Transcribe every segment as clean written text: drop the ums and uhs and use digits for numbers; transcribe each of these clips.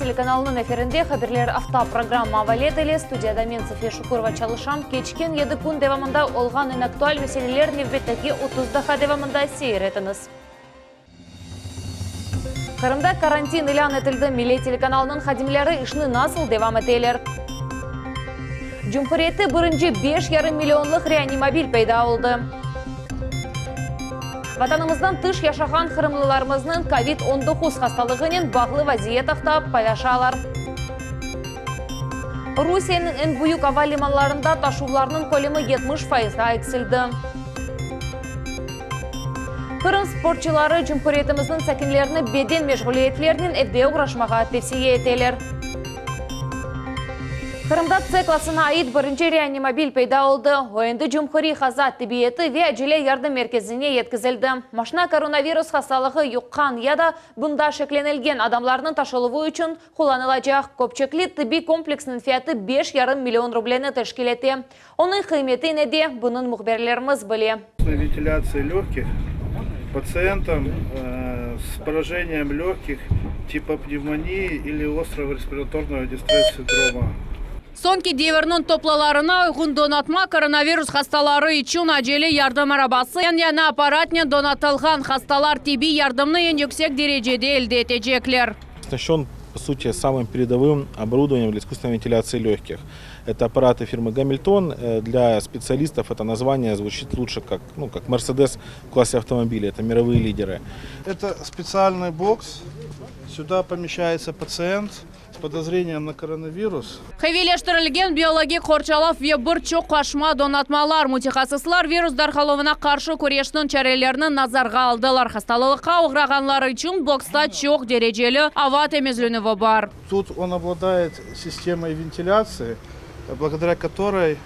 telekanalınıñ efirinde Haberler afta programma avale etile. Studiyada men, Safiye Şukurova, çalışam. Keçken yedi kün devamında olğan eñ aktual meseleler nevbetteki 30 daqqa devamında seyir etiñiz. Qırımda karantin ilân etildi, Millet telekanalınıñ hadimleri işni nasıl devam eteler? Cumhuriyette birinci beş yarım millionlıq reanimobil peyda oldı. Vatanımızdan tış yaşağan qırımlılarımıznıñ kovid 19 hastalığınen bağlı vaziyet aqta paylaşalar. Rusiyeniñ eñ büyük ava limanlarında taşuvlarnıñ kölemi 70 fayızğa eksildi. Qırım sportçıları cumhuriyetimizniñ sakinlerini beden meşğuliyetlerinen evde oğraşmağa tevsiye eteler. Qırımda C klasına ait birinci reanimobil peyda oldı. O endi Cumhuriy qaza tibbiyeti ve acele yardım merkezine yetkizildi. Maşna koronavirus hastalığı yuqqan ya da bunda şeklenilgen adamlarnıñ taşıluvı içün qullanılacaq. Köpçekli tibbiy kompleksniñ fiyatı beş yarım million rubleni teşkil ete. Onıñ qıymeti nede, bunıñ mühbirlerimiz bile. Ventilâtsiya lögkih patsientam s porajeniyem lögkih tipa pnevmoniyi ili ostrogo respiratornogo distress sindroma. Soñki devirniñ toplalarına uyğun donatma koronavirus hastaları içün acele yardım arabası, eñ yañı apparatnen donatılğan hastalar tibbiy yardımnı eñ yüksek derecede elde etecekler. Оснащен, по сути, самым передовым оборудованием для искусственной вентиляции легких. Это аппараты фирмы Гамильтон. Для специалистов это название звучит лучше как, ну, как Мерседес в классе автомобилей. Это мировые лидеры. Это специальный бокс. Сюда помещается пациент с подозрением на коронавирус. Qaviyleştirilgen biologik qorçalav ve bir çoq qoşma donatmalar, mütehassıslar virus darqaluvına qarşı küreşniñ çarelerini nazarğa aldılar. Hastalıqqa oğrağanlar içün boksta çoq dereceli ava temizlenüvi bar. Тут он обладает системой вентиляции, благодаря которой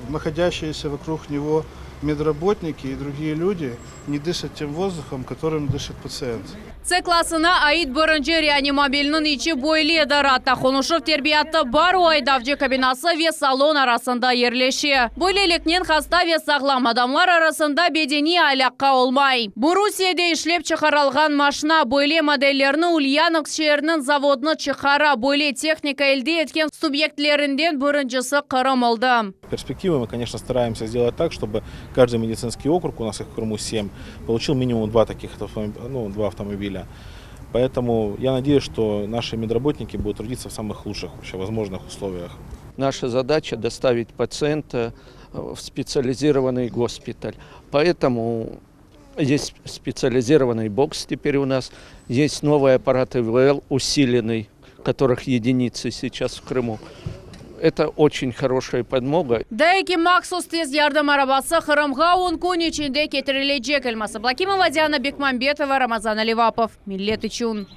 находящиеся вокруг него медработники и другие люди не дышат тем воздухом, которым дышит пациент. C klasına ait birinci reanimobilniñ içi böyledir. Atta qonuşuv terbiyatı bar, o aydavcı kabinası ve salon arasında yerleşe. Böyleliknen hasta ve sağlam adamlar arasında bedeniy alâqa olmay. Bu Rusiyede işlep çıqarılğan maşna. Böyle modellerni Ulyanovsk şeeriniñ zavodnı çıqara. Böyle tehnika elde etken subyektlerinden birincisi Qırım oldı. Перспективы мы, конечно, стараемся сделать так, чтобы каждый медицинский округ, у нас их в Крыму 7, получил минимум два таких ну, два автомобиля. Поэтому я надеюсь, что наши медработники будут трудиться в самых лучших вообще возможных условиях. Наша задача доставить пациента в специализированный госпиталь. Поэтому есть специализированный бокс теперь у нас, есть новый аппарат ИВЛ усиленный, которых единицы сейчас в Крыму. Это очень хорошая подмога. Daa eki mahsus tez yardım arabası Qırımğa 10 kün içinde ketirilecek. Elmaz Ablakimova, Diana Bekmambetova, Ramazan Alivapov. Millet içün.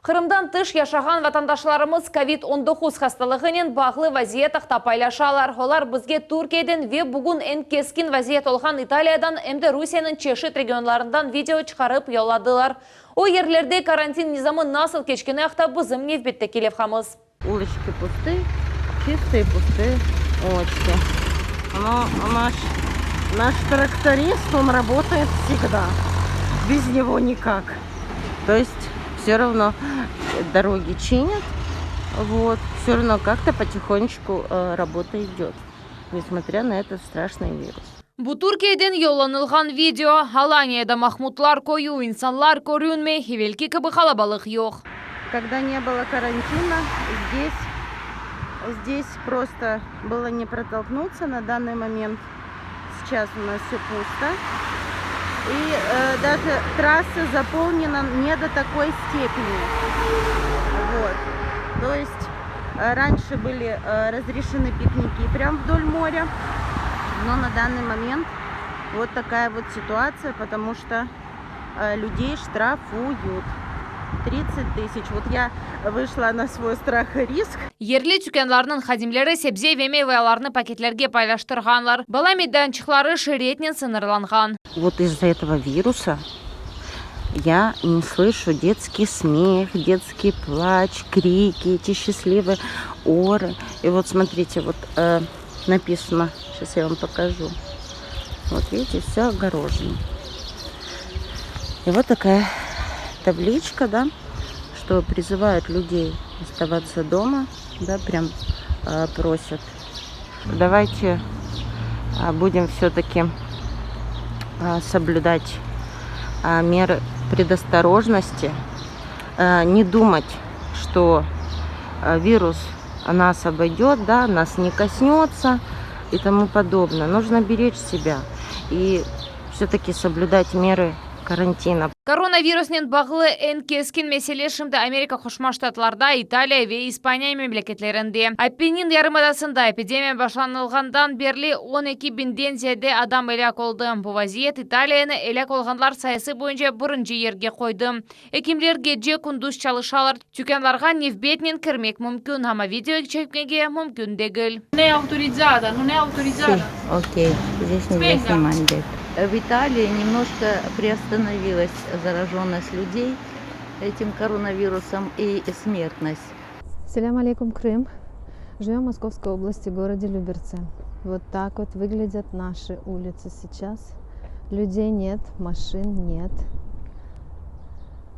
Qırımdan tış yaşağan vatandaşlarımız COVID-19 hastalığınen bağlı vaziyet aqta paylaşalar. Olar bizge Türkiyeden ve bugün eñ keskin vaziyet olğan İtaliyadan em de Rusiyeniñ çeşit regionlarından video çıqarıp yolladılar. O yerlerde karantin nizamı nasıl keçkeni aqta bizim nevbetteki levhamız. Улочки пусты, чистые пустые улочки. Но наш тракторист, он работает всегда. Без него никак. То есть все равно дороги чинят, вот, все равно как-то потихонечку работа идет, несмотря на этот страшный вирус. Bu Türkiyeden yollanılğan video. Alaniyada Mahmutlar köyü insanlar körünmey, evelki kibi qalabalıq yoq. Когда не было карантина, здесь просто было не протолкнуться на данный момент. Сейчас у нас все пусто. И даже трасса заполнена не до такой степени. Вот. То есть раньше были разрешены пикники прямо вдоль моря, но на данный момент вот такая вот ситуация, потому что людей штрафуют. 30 тысяч. Вот я вышла на свой страх и риск. Yerli tükânlarnıñ hadimleri sebze ve meyvalarnı paketlerge paylaştırğanlar. Bala meydançıqları şeritnen sıñırlanğan. Вот из-за этого вируса я не слышу детский смех, детский плач, крики, эти счастливые оры. И вот смотрите, вот написано, сейчас я вам покажу. Вот видите, все огорожено. И вот такая табличка, да, что что призывают людей оставаться дома, да, прям просят. Давайте будем все-таки соблюдать меры предосторожности, не думать, что вирус нас обойдет, да, нас не коснется и тому подобное. Нужно беречь себя и все-таки соблюдать меры карантина. Koronavirusnen bağlı eñ keskin mesele şimdi Amerika Qoşma Ştatlarda, İtaliya ve İspaniya memleketlerinde. Apennin yarımadasında epidemiya başlanılğandan berli 12 biñden ziyade adam elâk oldı. Bu vaziyet İtaliyanı elâk olğanlar sayısı boyunca birinci yerge qoydı. Ekimler gece-kündüz çalışalar, tükânlarğa nevbetnen kirmek mümkün, amma video çekmege mümkün degil. Non è autorizzata, non è autorizzata. Окей, здесь нельзя снимать, говорит. В Италии немножко приостановилась зараженность людей этим коронавирусом и смертность. Селям алейкум, Крым. Живем в Московской области, городе Люберцы. Вот так вот выглядят наши улицы сейчас. Людей нет, машин нет.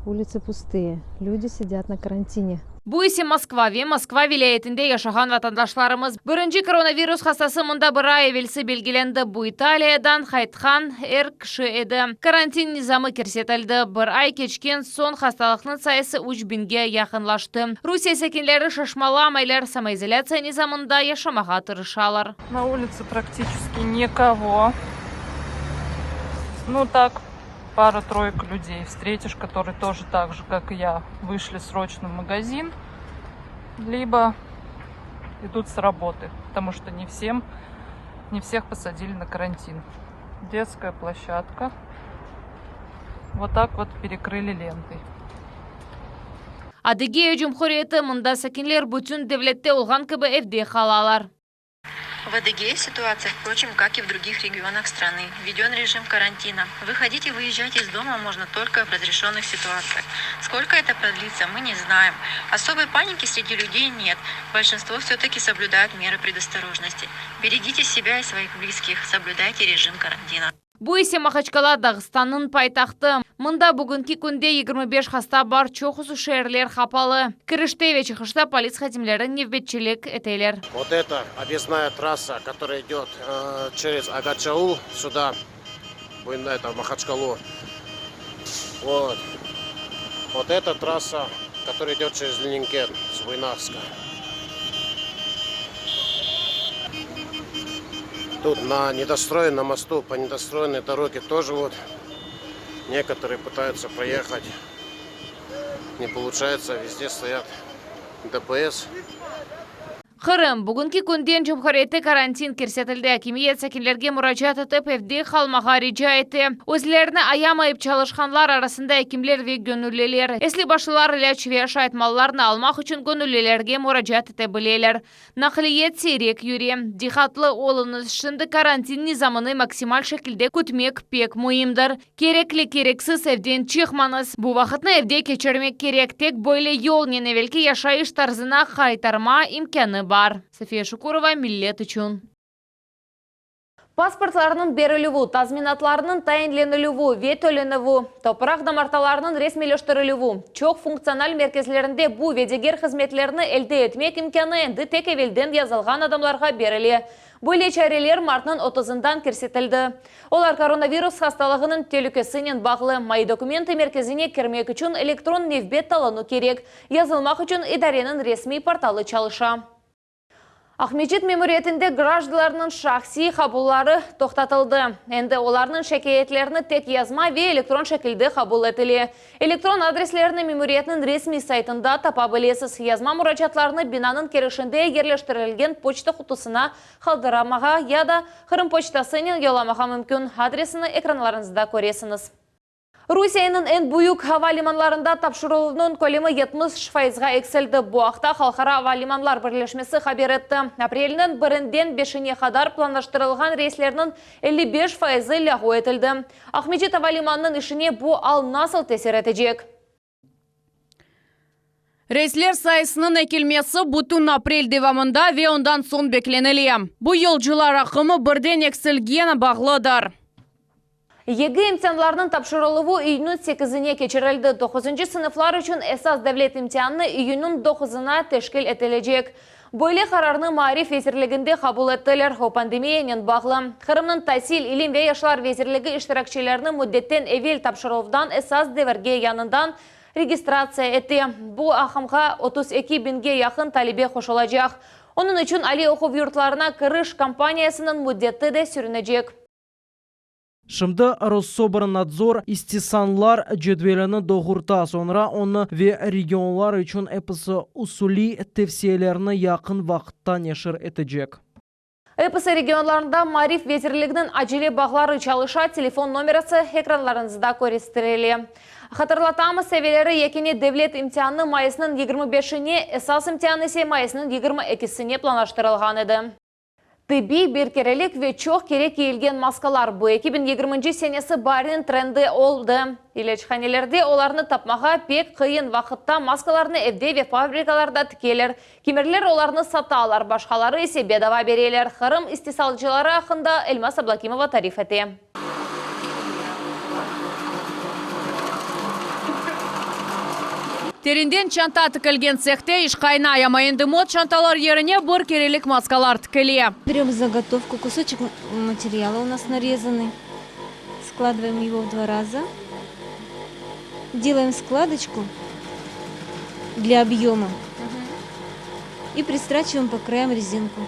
Улицы пустые. Люди сидят на карантине. Bu ise Moskva ve Moskva vilâyetinde yaşağan vatandaşlarımız. Birinci koronavirus hastası mında bir ay evelsi belgilendi. Bu İtaliyadan qaytqan er kişi edi. Karantin nizamı kirsetildi. Bir ay keçken soñ hastalıqnıñ sayısı üç biñge yaqınlaştı. Rusiye sakinleri şaşmalamaylar, samoizolâtsiya nizamında yaşamağa tırışalar. На улице практически никого. Ну так, пара-тройка людей встретишь, которые тоже так же, как и я, вышли срочно в магазин, либо идут с работы, потому что не всем, не всех посадили на карантин. Детская площадка. Вот так вот перекрыли лентой. Adıgeya Cumhuriyeti mında sakinler bütün devlette olğan kibi evde qalalar. В Адыгее ситуация, впрочем, как и в других регионах страны. Введен режим карантина. Выходить и выезжать из дома можно только в разрешенных ситуациях. Сколько это продлится, мы не знаем. Особой паники среди людей нет. Большинство все-таки соблюдают меры предосторожности. Берегите себя и своих близких. Соблюдайте режим карантина. Bu ise Mahaçkala, Dağıstannıñ paytahtı. Mında bugünki künde 25 hasta bar, çoqusı şeerler qapalı. Kirişte ve çıqışta polis hadimleri nevbetçilik eteler. Вот это объездная трасса, которая идет э, через Агачаул сюда, будем на это, в Махачкалу. Вот. Вот эта трасса, которая идет через Ленинкен, с Буйнакска. Тут на недостроенном мосту, по недостроенной дороге тоже вот некоторые пытаются проехать. Не получается, везде стоят ДПС. Qırım. Bugünki künden cumhuriyette karantin kirsetildi. Akimiyet sakinlerge muracaat etip, evde qalmağa rica ete. Özlerini ayamayıp çalışqanlar arasında ekimler ve göñülliler. Esli başlılar ilâc ve aşayt mallarını almaq içün göñüllilerge muracaat ete bileler. Naqliyet siyrek yüre. Diqqatlı oluñız, şimdi karantin nizamını maksimal şekilde kütmek pek müimdir. Kerekli kereksiz evden çıqmañız. Bu vaqıtnı evde keçirmek kerek. Tek böyle yolnen evelki yaşayış tarzına qaytarma imkânı bar. Safiye Şukurova, Millet içün. Pasportlarnıñ berilüvi, tazminatlarnıñ tayinlenilüvi ve tölenüvi, topraq damartalarınıñ resmiyleştirilüvi, çoq funktsional merkezlerinde bu ve diger hızmetlerni elde etmek imkânı endi tek evelden yazılğan adamlarğa berile. Böyle çareler martnıñ otuzından kirsetildi. Olar koronavirus hastalığınıñ telükesinen bağlı. Moi dokumentı merkezine kirmek içün elektron nevbet talonı kerek. Yazılmaq içün idareniñ resmiy portalı çalışa. Aqmescit memuriyetinde grajdanlarnıñ şahsiy qabulları toqtatıldı. Endi olarnıñ şikâyetlerini tek yazma ve elektron şekilde qabul etile. Elektron adreslerini memuriyetniñ resmiy saytında tapa bilesiz. Yazma muracaatlarnı binanıñ kirişinde yerleştirilgen poçta qutusına qaldırmağa ya da Qırım poçtasınen yollamağa mümkün. Adresini ekranlarıñızda köresiñiz. Rusiyeniñ eñ büyük ava limanlarında tapşıruvnıñ kölemi 70 fayızğa eksildi. Bu aqta Halqara ava limanlar birleşmesi haber etti. Aprelniñ birinden beşine qadar planlaştırılğan reyslerniñ 55 fayızı lâğu etildi. Aqmescit ava limanınıñ işine bu al nasıl tesir etecek? Reysler sayısınıñ ekilmesi bütün aprel devamında ve ondan soñ beklenile. Bu yolcular aqımı birden eksilgeni bağlıdır. YG imtianlarınıñ tapşırıluvı iyünniñ sekizine keçirildi. Doquzıncı sınıflar içün esas devlet imtianı iyünniñ doquzına teşkil etilecek. Böyle qararnı Maarif vezirliginde qabul ettiler, o pandemiyanen bağlı. Qırımnıñ Tasil, ilim ve yaşlar vezirligi iştirakçilerni müddetten evel tapşırıluvdan esas devirge yañıdan registratsiya ete. Bu aqımğa 32 biñge yaqın talebe qoşulacaq. Onıñ içün aliy oquv yurtlarına kiriş kampaniyasınıñ müddeti de sürünecek. Şimdi Rosobrnadzor istisallar cedvelini doğurta, soñra onı ve regionlar içün episi usuliy tevsiyelerni yaqın vaqıtta neşir etecek. Episi regionlarında Maarif vezirliginiñ acele bağları çalışa, telefon nomerası ekranlarıñızda körestirile. Hatırlatamız, seviyeleri yekâne devlet imtianı mayısnıñ 25-ine, esas imtian ise mayısnıñ 22-sine planlaştırılğan edi. Tıbbiy bir kerelik ve çoq kere kiyilgen maskalar, bu 2020-nci senesi baarniñ trendi oldı. İlâchanelerde olarnı tapmağa pek qıyın vaqıtta maskalarnı evde ve fabrikalarda tikeler. Kimerler olarnı satalar, başqaları ise bedava bereler. Qırım istisalcıları aqqında Elmaz Ablâkimova tarif ete. Terinden çanta tikilgen tsehte iş qaynay, amma endi mot çantalar yerine bir kerelik maskalar tikile. Берем заготовку, кусочек материала у нас нарезанный, складываем его в два раза, делаем складочку для объема и пристрачиваем по краям резинку.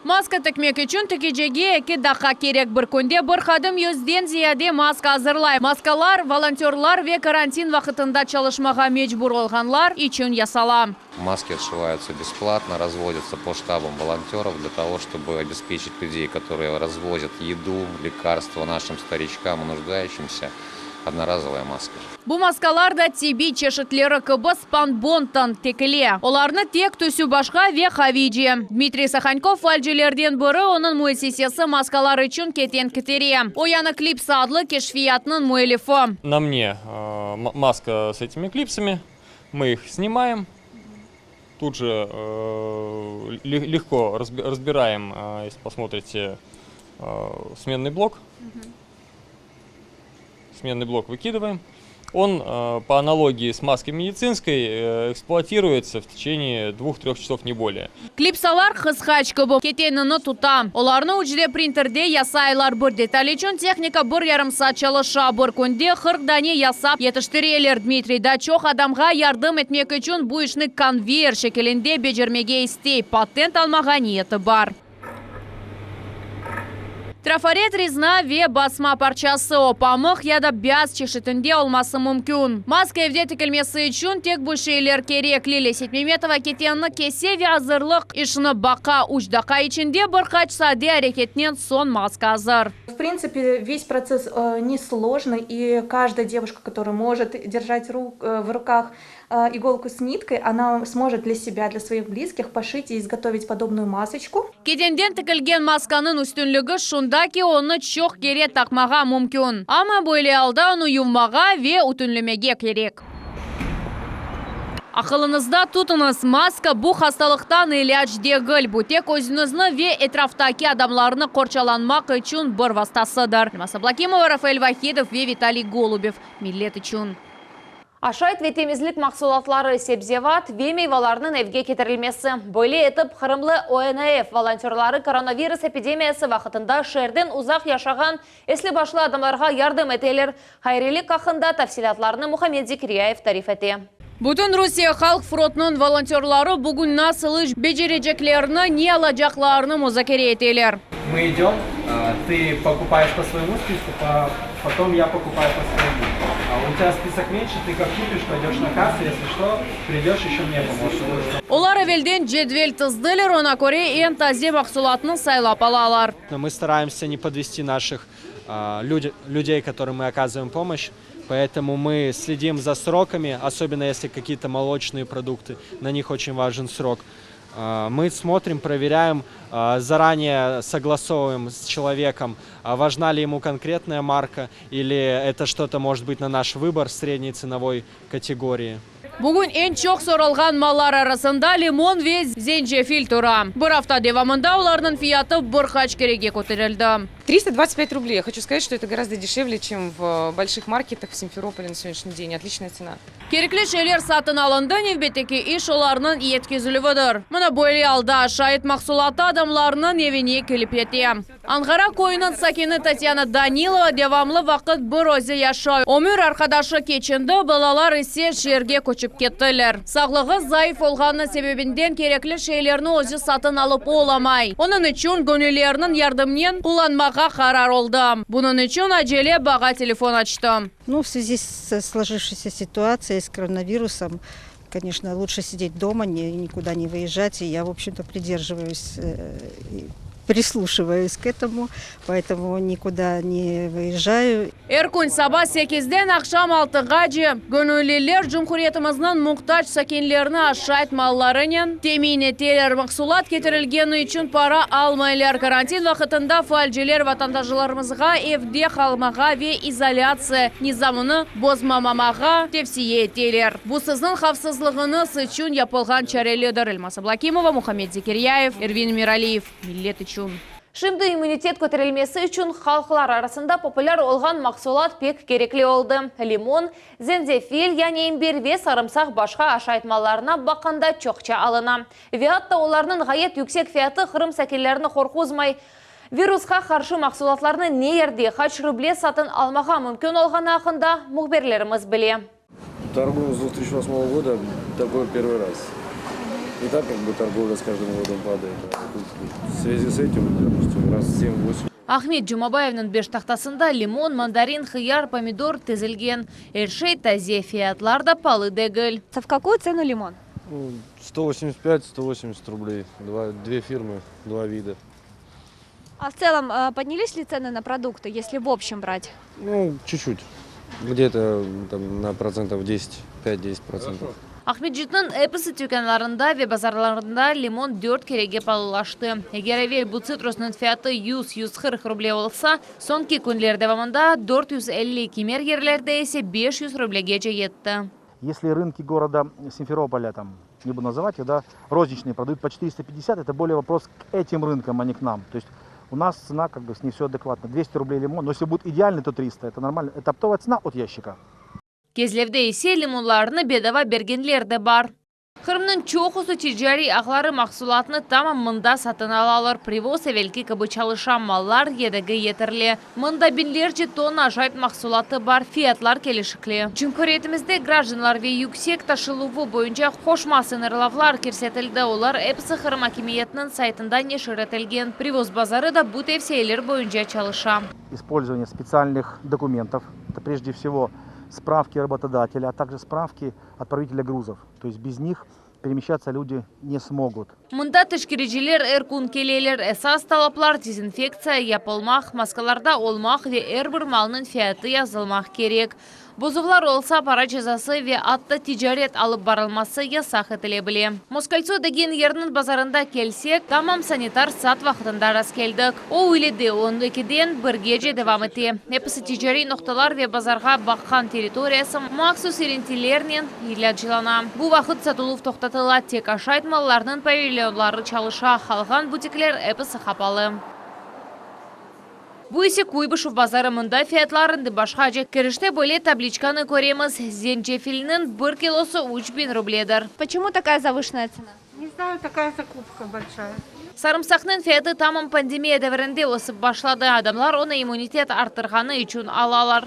Maska tikmek içün tikicige eki daqqa kerek. Bir künde bir hadim yüzden ziyade maska azırlay. Maskalar volontörlar ve karantin vaqtında çalışmağa mecbur olğanlar içün yasala. Маски отшиваются бесплатно, развозятся по штабам волонтеров для того, чтобы обеспечить людей, которые развозят еду, лекарства нашим старичкам и нуждающимся, одноразовая маска. Bu maskalar da tibbiy çeşitleri kibi spanbondtan tikile. Olarnı tek tüsü başqa ve qavice. Dmitriy Sahankov faalcilerden biri, onıñ müessisesi maskalar içün keten ketere. O yañı klipsa adlı keşfiyatnıñ müellifi. На мне маска с этими клипсами, мы их снимаем, тут же легко разбираем, если посмотрите, сменный блок. Сменный блок выкидываем. Он по аналогии с маской медицинской эксплуатируется в течение 2-3 часов, не более. Klipsalar qısqaç kibi ketenini tuta. Olarnı 3D printerde yasaylar. Bir detal içün tehnika bir yarım saat çalışa. Bir künde 40 dane yasap yetiştireler. Dmitriy da çoq adamğa yardım etmek içün bu işni konveyer şekilinde becermege istey. Patent almağa niyeti bar. Trafaret rezina ve basma parçası, o pamuq ya da beyaz çeşitinde olması mümkün. Maska evde tikilmesi içün tek bu şeyler kerek. Lilya Seytmemetova ketenni kese ve azırlıq işini baqa. Üç daqqa içinde bir qaç sade areketnen soñ maska azır. В принципе, весь процесс несложный, и каждая девушка, которая может держать в руках иголку с ниткой, она сможет для себя, для своих близких пошить и изготовить подобную масочку. Ketenden tikilgen maskanıñ üstünligi şunda ki, onı çoq kere taqmağa mümkün. Amma böyle alda onı yuvmağa ve ütünlemege kerek. Aqılıñızda tutuñız, maska bu hastalıqtan ilâc degil, bu tek özüñizni ve etraftaki adamlarnı qorçalanmaq içün bir vastasıdır. Elmaz Ablâkimova, Rafael Vahidov ve Vitaliy Golubev. Millet içün. Aşayt ve temizlik mahsulatları, sebzevat ve meyvalarnıñ evge ketirilmesi. Böyle etip, Qırımlı ONF volontörları koronavirus epidemiyası vaqtında şeerden uzaq yaşağan esli başlı adamlarğa yardım eteler. Hayriyelik aqqında tafsilâtlarnı Muhammed Zekiryayev tarif ete. Bütün Rusiye halq frontunıñ volontörları bugün nasıl iş becereceklerini, ne alacaqlarını muzakere eteler. Мы идем, ты покупаешь по своему списку, потом я покупаю по своему. А у тебя список меньше, ты как купишь, пойдешь на кассу, если что, придешь, еще мне поможешь. Olar evelden cedvel tizdiler, oña köre eñ taze mahsulatnı saylap alalar. Но мы стараемся не подвести наших людей, которым мы оказываем помощь, поэтому мы следим за сроками, особенно если какие-то молочные продукты, на них очень важен срок. Мы смотрим, проверяем, заранее согласовываем с человеком, важна ли ему конкретная марка или это что-то может быть на наш выбор средней ценовой категории. Bugün eñ çoq soralğan mallar arasında limon ve zencefil tura. Bir afta devamında olarnıñ fiyatı bir qaç kerege köterildi. 325 рублей. Я хочу сказать, что это гораздо дешевле, чем в больших маркетах в Симферополе на сегодняшний день. Отличная цена. Kerekli şeyler satın alındı, nevbetteki iş olarnıñ yetkizilüvidir. Mına böyle alda aşayt mahsulatı adamlarnıñ evine kelip yete. Anğara köyüniñ sakini Tatyana Danilova devamlı vaqıt bir özü yaşay. Ömür arqadaşı keçindi, balalar ise şeerge köçip kettiler. Sağlığı zayıf olğanı sebebinden kerekli şeylerni özü satın alıp olamay. Onıñ içün göñüllerniñ yardımınen qullanmağa qarar oldı. Bunıñ içün acele bağğa telefon açtı. Ну, в связи с сложившейся ситуацией, с коронавирусом, конечно, лучше сидеть дома, ни, никуда не выезжать. И я, в общем-то, придерживаюсь, э, и прислушиваюсь к этому, поэтому никуда не выезжаю. Er kün saba sekizden aqşam altığace göñülliler cumhuriyetimizniñ muhtac sakinlerini aşayt mallarınen temin eteler. Mahsulat ketirilgeni içün para almaylar. Karantin vaqtında faalciler vatandaşlarımızğa evde qalmağa ve izolâtsiya nizamını bozmamağa tevsiye eteler. Bu siziñ havfsızlığıñız içün yapılğan çarelerdir. Elmaz Ablâkimova, Muhammed Zekiryayev, Ervin Miraliyev. Millet içün. Şimdi immunitet köterilmesi içün halqlar arasında populâr olğan mahsulat pek kerekli oldı. Limon, zencefil, yani imbir ve sarımsaq başqa aşayt mallarına baqqanda çoqça alına. Ve atta olarnıñ ğayet yüksek fiyatı Qırım sakinlerini qorquzmay. Virusqa qarşı mahsulatlarnı ne yerde, qaç ruble satın almağa mümkün olğanı aqqında mühbirlerimiz bile. Торгую с 2008 года, такое первый раз. И так как бы торговля с каждым годом падает. А тут в связи с этим, допустим, раз 7-8. Ahmet Cumabayevniñ beştahtasında limon, mandarin, hıyar, pomidor tizilgen. Er şey taze, fiyatlar da paalı degil. В какую цену лимон? 185-180 рублей. Два, две фирмы, два вида. А в целом э, поднялись ли цены на продукты, если в общем брать? Ну, чуть-чуть. Где-то там на процентов 10, 5-10 процентов. Aqmescitniñ episi tükânlarında ve bazarlarında limon dört kerege paalılaştı. Eger evel bu tsitrusnıñ fiyatı 100-140 ruble olsa, soñki künler devamında 450, kimer yerlerde ise 500 rublegece yetti. Если рынки города Симферополя, там, не буду называть их, да, розничные продают по 450, это более вопрос к этим рынкам, а не к нам. То есть у нас цена как бы с ней все адекватно. 200 рублей лимон, но если будет идеальный, то 300, это нормально. Это оптовая цена от ящика. Kezlevde ise limonlarnı bedava bergenler de bar. Qırımnıñ çoqusı ticariy ağları mahsulatnı tamam mında satın alalar. Privoz evelki kibi çalışa, mallar yedegi yeterli. Mında biñlerce tonna aşayt mahsulatı bar, fiyatlar kelişikli. Cumhuriyetimizde grajdanlar ve yük taşıluvı boyunca qoşma sıñırlavlar kirsetildi. Olar episi Qırım akimiyetiniñ saytında neşir etilgen. Privoz bazarı da bu tevsiyeler boyunca çalışa. Использование специальных документов, это прежде всего справки работодателя, а также справки отправителя грузов. То есть без них перемещаться люди не смогут. Mında teşkericiler er kün keleler. Esas talaplar dezinfektsiya yapılmaq, maskalarda olmaq ve er bir malnıñ fiyatı yazılmaq kerek. Bozuvlar olsa para cezası ve atta ticaret alıp barılması yasaq etile bile. Moskoltso degen yerniñ bazarında kelsek, tamam sanitar saat vaqtında rastkeldik. O üylede 12-den birgece devam ete. Episi ticariy noqtalar ve bazarğa baqqan territoriyası mahsus irintilernen ilâclana. Bu vaqıt satıluv toqtatıla, tek aşayt mallarnıñ pavilyonları çalışa, qalğan butikler episi qapalı. Bu ise Kuybışev bazarı mında fiyatlar endi başqaca. Kirişte böyle tabliçkanı köremiz. Zencefilniñ bir kilosı 3000 rubledir. Почему такая завышенная цена? Не знаю, такая закупка большая. Sarımsaqnıñ fiyatı tamam pandemiya devrinde ösip başladı. Adamlar onı immunitet arttırğanı içün alalar.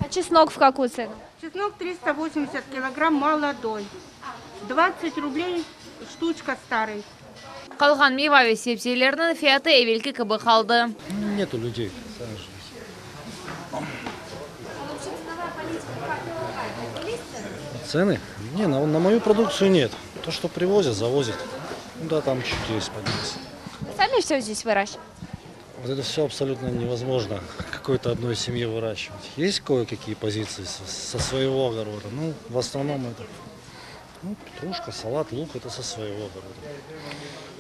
А чеснок в какую цену? Чеснок 380 килограмм молодой. 20 рублей штучка старый. Qalğan meyva ve sebzelerniñ fiyatı evelki kibi qaldı. Нету людей. сами же. А вообще ценовая политика как какая? Поднялись цены? Цены? Не, на, на мою продукцию нет. То, что привозят, завозят. Ну да, там чуть есть поднялись. Сами все здесь выращиваете? Вот это все абсолютно невозможно какой-то одной семье выращивать. Есть кое-какие позиции со, со своего огорода. Ну, в основном это ну, петрушка, салат, лук это со своего огорода.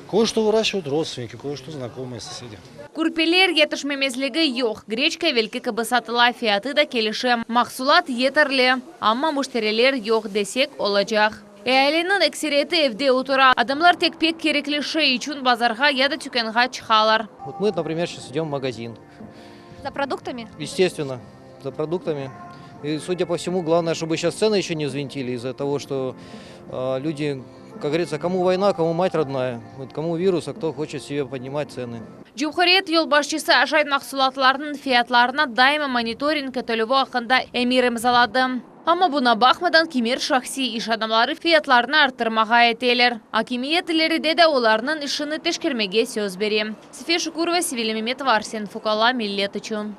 Кое-что выращивают родственники, кое-что знакомые, соседи. Kürpeler yetişmemezligi yoq. Greçka evelki kibi satıla, fiyatı da kelişe. Mahsulat yeterli, amma müşteriler yoq desek olacaq. Ealiniñ ekseriyeti evde otura. Adamlar tek pek kerekli şey içün bazarğa ya da tükânğa çıqalar. Вот мы, например, сейчас идем в магазин. За продуктами? Естественно, за продуктами. И, судя по всему, главное, чтобы сейчас цены еще не взвинтили из-за того, что э, люди, как говорится, кому война, кому мать родная, вот кому вирус, а кто хочет себе поднимать цены. Cumhuriyet yolbaşçısı aşayt mahsulatlarınıñ fiyatlarına daima monitoring etilüvi aqqında emir imzaladı. Amma buña baqmadan kimer şahsiy iş adamları fiyatlarnı arttırmağa eteler. Akimiyet ileride de olarnıñ işini teşkermege söz bere. Sefiye Şukurova, Sevilâ Memetova, Arsen Fukala, Millet içün.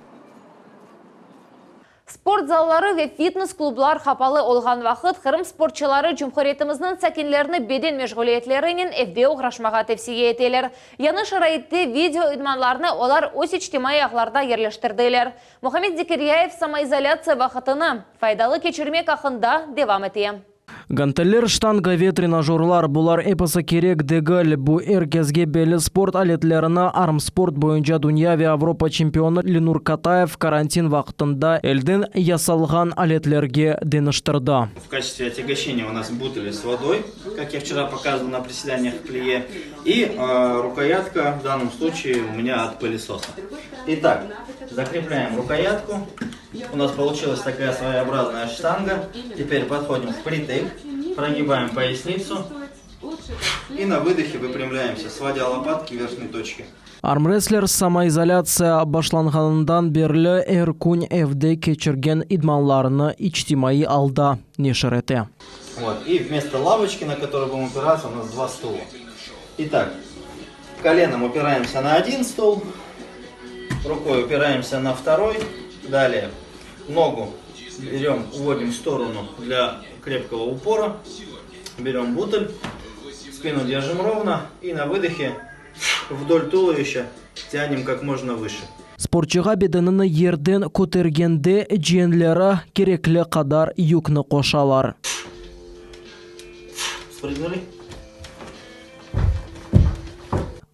Sport zalları ve fitnes-klublar qapalı olğan vaqıt Qırım sportçıları cumhuriyetimizniñ sakinlerini beden meşğuliyetlerinen evde oğraşmağa tevsiye eteler. Yañı şaraitte video idmanlarnı olar öz içtimaiy ağlarda yerleştirdiler. Muhammed Zekeryayev samoizolâtsiya vaqıtını faydalı keçirmek aqqında devam ete. Ganteller, ştanga ve trenajörlar, bular episi kerek degil. Bu er kesge belli sport aletlerini armsport boyunca dünya ve Avropa çempionı Lenur Katayev karantin vaqtında elden yasalğan aletlerge deñiştirdi. В качестве отягощения у нас бутыли с водой, как я вчера показывал на приседаниях в плие, и рукоятка, в данном случае у меня от пылесоса. Итак, закрепляем рукоятку. У нас получилась такая своеобразная штанга. Теперь подходим впритык, прогибаем поясницу и на выдохе выпрямляемся, сводя лопатки в верхней точке. Armrestler samoizolâtsiya başlanğanından berli er kün evde keçirgen idmanlarını içtimaiy alda neşir ete. Вот. И вместо лавочки, на которую будем упираться, у нас два стула. Итак, коленом упираемся на один стул, рукой упираемся на второй. Далее ногу берем, уводим в сторону для крепкого упора. Берем бутыль, спину держим ровно и на выдохе вдоль туловища тянем как можно выше. Sportçığa bedenini yerden kötergende ciyenleri kerekli qadar yükni qoşalar. Спрыгнули.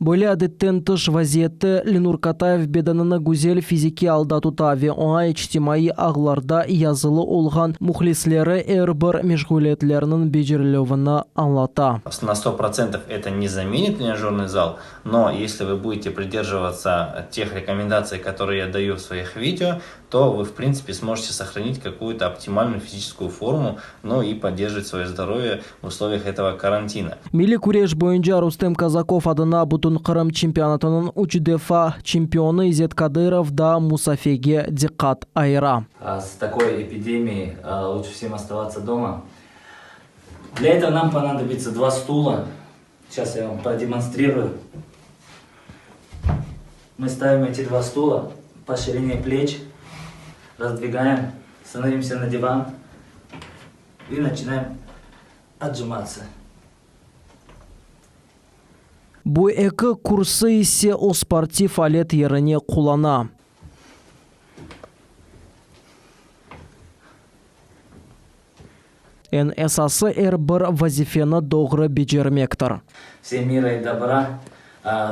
Böyle adetten tış vaziyette Lenur Katayev bedenini güzel fizikiy alda tuta ve oña içtimaiy ağlarda yazılı olğan mühlisleri er bir meşğuliyetlerniñ becerilüvini añlata. На 100% это не заменит тренажерный зал, но если вы будете придерживаться тех рекомендаций, которые я даю в своих видео, то вы, в принципе, сможете сохранить какую-то оптимальную физическую форму, ну и поддерживать свое здоровье в условиях этого карантина. Milliy küreş boyunca Rustem Kazakov adına Bütünqırım çempionatınıñ üç defa çempionı İzet Kadırov da musafege diqqat ayıra. С такой эпидемией лучше всем оставаться дома. Для этого нам понадобится два стула. Сейчас я вам продемонстрирую. Мы ставим эти два стула по ширине плеч, раздвигаем, становимся на диван и начинаем отжиматься. Bu eki kürsü ise o sportiv alet yerine qullana. Eñ esası er bir vazifeni doğru becermektir. Всем мира и добра,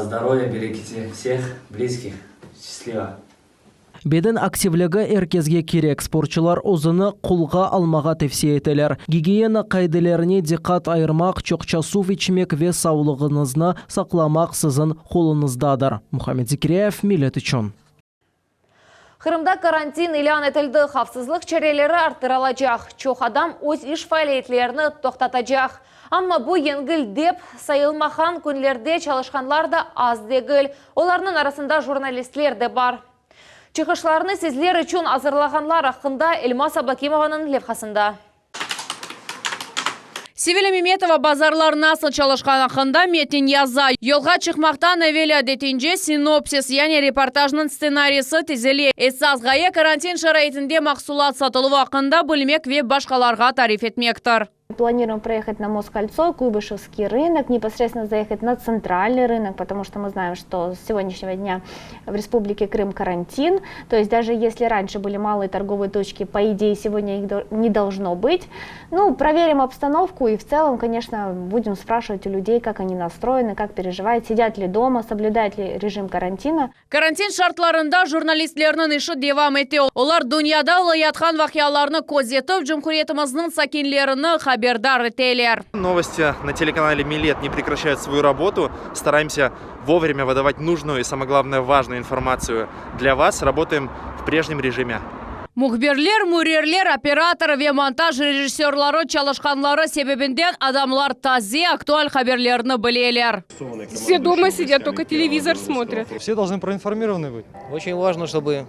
здоровья, берегите всех близких. Счастливо! Beden aktivligi er kesge kerek, sportçılar özüni qolğa almağa tevsiye eteler. Gigiyena qaidelerine diqqat ayırmaq, çoqça suv içmek ve savlığıñıznı saqlamaq siziñ qoluñızdadır. Muhammed Zekiryayev, Millet içün. Qırımda karantin ilân etildi, havfsızlıq çareleri arttırılacaq, çoq adam öz iş faaliyetlerini toqtatacaq. Amma bu yengil dep sayılmağan künlerde çalışqanlar da az degil, olarnıñ arasında jurnalistler de bar. Çıqışlarnı sizler içün azırlağanlar aqqında Elmaz Ablakimovanıñ levhasında. Sevilâ Memetova bazarlar nasıl çalışqanı aqqında metin yaza. Yolğa çıqmaqtan evel adetince sinopsis, yani reportajnıñ stsenariysi tizile. Esas ğaye, karantin şaraitinde mahsulat satıluvı aqqında bilmek ve başqalarğa tarif etmektir. Планируем проехать на Москольцо, Куйбышевский рынок, непосредственно заехать на центральный рынок, потому что мы знаем, что с сегодняшнего дня в Республике Крым карантин. То есть даже если раньше были малые торговые точки, по идее сегодня их не должно быть. Ну, проверим обстановку и в целом, конечно, будем спрашивать у людей, как они настроены, как переживают, сидят ли дома, соблюдают ли режим карантина. Karantin şartlarında jurnalistlerniñ işi devam ete. Olar dünyada olayatqan vaqialarnı közetip, cumhuriyetimizniñ sakinlerini haberdar. haberdar eteler. Новости на телеканале Millet не прекращают свою работу. Стараемся вовремя выдавать нужную и, самое главное, важную информацию для вас. Работаем в прежнем режиме. Mühbirler, mürirler, operator ve montaj rejissörları çalışqanları sebebinden adamlar taze, aktual haberlerni bileler. Все дома сидят, только телевизор смотрят. Все должны проинформированы быть. Очень важно, чтобы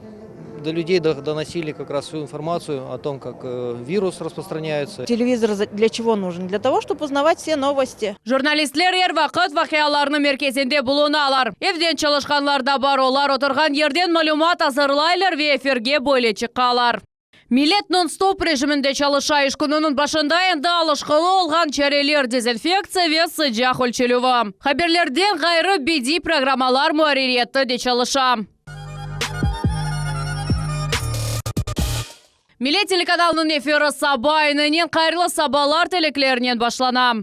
до людей доносили как раз всю информацию о том, как э, вирус распространяется. Телевизор для чего нужен? Для того, чтобы узнавать все новости. Jurnalistler er vaqıt vaqialarnıñ merkezinde bulunalar. Evden çalışqanlar da bar, olar oturğan yerden malümat azırlaylar ve efirge böyle çıqalar. Millet non-stop rejiminde çalışa, iş kününiñ başında endi alışqılı olğan çareler, dezinfektsiya ve sıcaq ölçelüvi. Haberlerden ğayrı, bediy programmalar muarririyeti de çalışa. Millet telekanalınıñ efiri saba aynınen hayırlı sabalar tileklerinen başlana.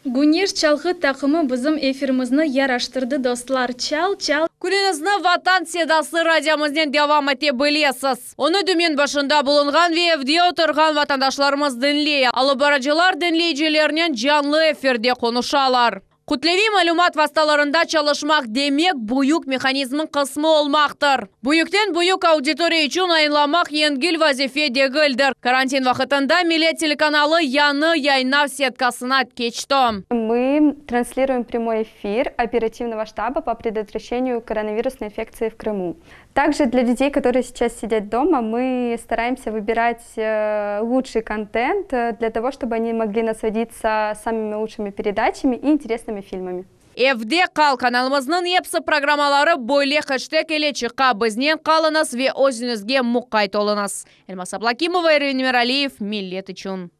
Güneş çalğı taqımı bizim efirimizni yaraştırdı, dostlar. Çal, çal. Künüñizni Vatan sedası radiomıznen devam ete bilesiz. Onı dümen başında bulunğan ve evde oturğan vatandaşlarımız diñley. Alıp barıcılar diñleyicilernen canlı efirde qonuşalar. Kütleviy malümat vastalarında çalışmaq demek, büyük mehanizmniñ qısmı olmaqtır. Büyükten büyük auditoriya içün ayınlamaq yengil vazife degildir. Karantin vaqıtında Millet telekanalı yañı yayınlav setkasına keçti. Мы транслируем прямой эфир оперативного штаба по предотвращению коронавирусной инфекции в Крыму. Также для людей, которые сейчас сидят дома, мы стараемся выбирать э, лучший контент э, для того, чтобы они могли насладиться самыми лучшими передачами и интересными фильмами. Evde qal kanalımıznıñ episi programmaları böyle heşteg ile çıqa, Biznen qalıñız ve özüñizge muqayt oluñız. Elmaz Ablâkimova, Ervin Emiraliyev, Millet içün.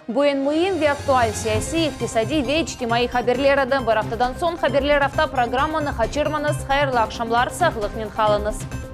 Bu eñ müim ve aktual siyasiy, iqtisadiy ve içtimaiy haberler edi. Bir aftadan soñ Haberler afta programmanı qaçırmañız. Hayırlı aqşamlar, sağlıqnen qalıñız.